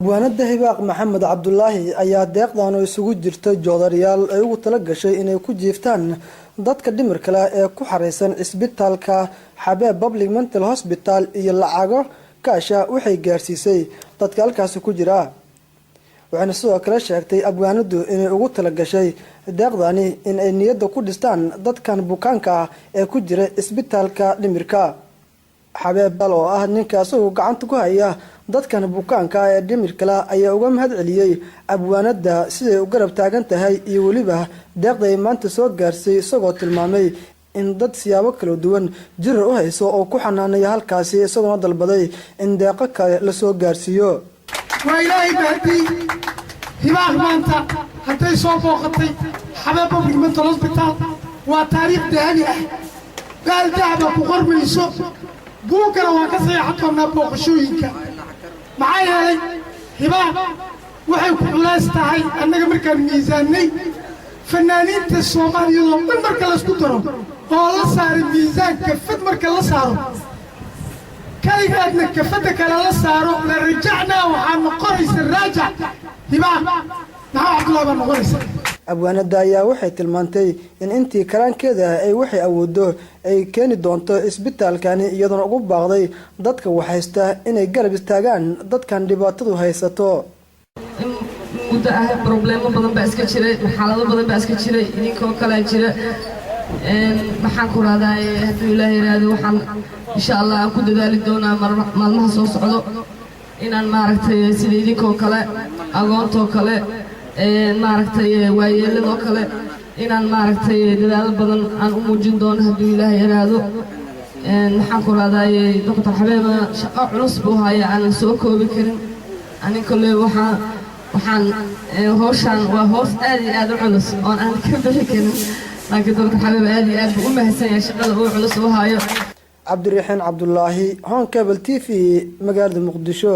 Abwaanada Hibaaq Maxamed Cabdulaahi ayaa deeqdan oo isugu jirta joodariyaal ay ugu tala gashay inay ku jiiftaan dadka dhimirka leh ee ku xareysan cisbitaalka Xabeeb Public Mental Hospital iyo lacago kaasha waxay gaarsiisay dadka halkaasi ku jira. Waxayna sidoo kale sheegtay abwaanadu inay ugu tala gashay deeqdani in ay niyadda ku dhistaan dadkan bukaanka ah ee ku jira isbitaalka dhimirka Xabeeb, oo ah ninka isagoo gacanta ku haya dadkan bukaanka ah ee dhimirka leh, ayaa uga mahad celiyey abwaanada siday u garab taagan tahay iyo weliba deeqda ay maanta soo gaarsay, isagoo tilmaamay in dad siyaabo kala duwan jirar u hayso oo ku xanaanaya halkaasi, isagoona dalbaday in deeqo kale lasoo gaarsiiyo. Waa Ilaahay mahadii. Hibaaq maanta hadday soo booqatay Xabeeb Public Mental Hospital, waa taariikh dahabi ah, baal dahaba ku qormayso, buuggana waan ka saxiixan doonnaa booqashooyinka. Maxaa yeelay, Hibaaq waxay ku culays tahay annaga markaan miisaannay fannaaniinta Soomaaliyadoo dhan, marka laysku daro oo la saaray miisaanka fad, marka la saaro kaligaadna kafadda kale la saaro, la rajacnaa, waxaa noqonaysa raajac Hibaaq Maxamed Cabdullahi baa noqonaysa. Abwaanada ayaa waxay tilmaantay in intii karaankeeda ay waxay awoodo ay keeni doonto isbitaalkani, iyadoona ugu baaqday dadka waxhaysta inay garab istaagaan dadkan dhibaatadu haysato. In muddo ah problemo badan baa iska jiray, xaalado badan baa iska jiray, idinkoo kalea jira. Maxaan ku rahdaa, hadduu Ilaah yidhaahdo, waxaan insha Allah aan ku dadaali doonaa maalmaha soo socdo inaan, maaragtay, sida idinkoo kale, agoontoo kale, maaragtay, waayeeladoo kale, inaan, maaragtay, dadaalo badan aan u muujin doono, hadduu Ilaah yidhaahdo. Maxaan ku rahdaye, Doctor Xabeeba shaqo culus buu haya aanan soo koobi karin. Anin kolley waxaan howshaan waa hoos aad iyo aad u culus oon aan ka bixi karin, laakiin Doctor Xabeeb aad iyo aad buu u mahadsan yahay shaqada uu culus uu hayo. Cabdiraxiin Cabdulaahi, Horn Cable TV, magaalada Muqdisho.